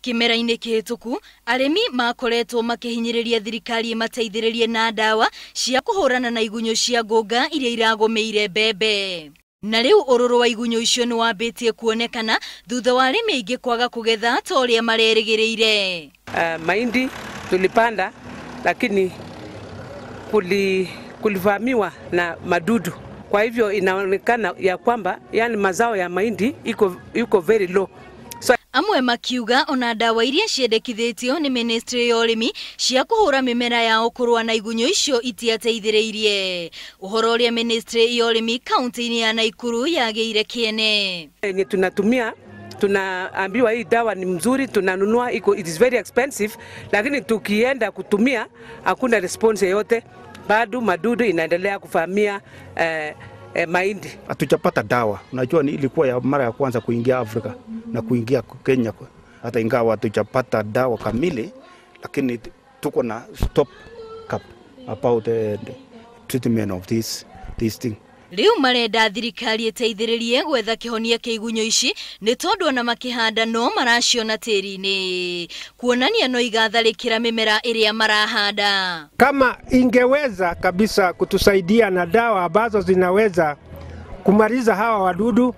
Kĩmera-inĩ kĩhĩtũku arĩmi makoretwo makĩhinyĩrĩria thirikari ĩmateithĩrĩrie na ndawa cia kũhũrana na igunyũ cia ngũnga iria iragũmĩire mbembe. Na rĩu ũrũrũ wa igunyũ icio nĩ wambĩtie kuonekana thutha wa arĩmi aingĩ kwaga kũgetha ta ũrĩa marerĩgĩrĩire. Mahindi tulipanda lakini kulivamiwa na madudu. Kwa hivyo inaonekana ya kwamba yani mazao ya mahindi iko very low. So, amwe makiuga ona ndawa iria ciendekithĩtio nĩ ministry ya ũrĩmi cia kũhũra mĩmera yao kũrũa na igunyũ icio itiateithĩrĩirie. Ũhoro ũrĩa ministry ya ũrĩmi kaunti-inĩ ya Naikuru yagĩire kĩene. Yenye tunatumia tunaambiwa hii dawa ni mzuri, tunanunua, iko it is very expensive, lakini tukienda kutumia hakuna response yoyote, bado madudu inaendelea kuvamia mahindi. Hatujapata dawa. Unajua ni ilikuwa ya mara ya kwanza kuingia Afrika na kuingia Kenya. Hata ingawa hatujapata dawa kamili, lakini tuko na stop cap about the treatment of this thing. Rĩu marenda thirikari ĩteithĩrĩrie gwetha kĩhonia kĩa igunyũ ici nĩ tondũ ona makĩhanda no maraciona tĩri-inĩ, kuonania no igatharĩkĩra mĩmera ĩrĩa marahanda. Kama ingeweza kabisa kutusaidia na dawa ambazo zinaweza kumaliza hawa wadudu,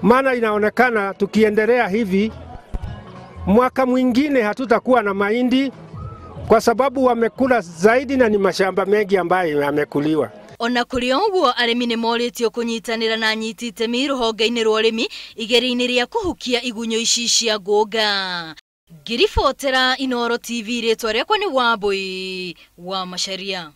maana inaonekana tukiendelea hivi mwaka mwingine hatutakuwa na mahindi kwa sababu wamekula zaidi na ni mashamba mengi ambayo yamekuliwa. Ona kũrĩ ũguo arĩmi nĩ morĩtio kũnyitanĩra na anyiti itemi rũhonge-inĩ rwa ũrĩmi igeria-inĩ rĩa kũhukia igunyũ ici cia ngũnga. Ngĩribotera Inooro TV, rĩtwa rĩakwa nĩ Wambui wa Macharia.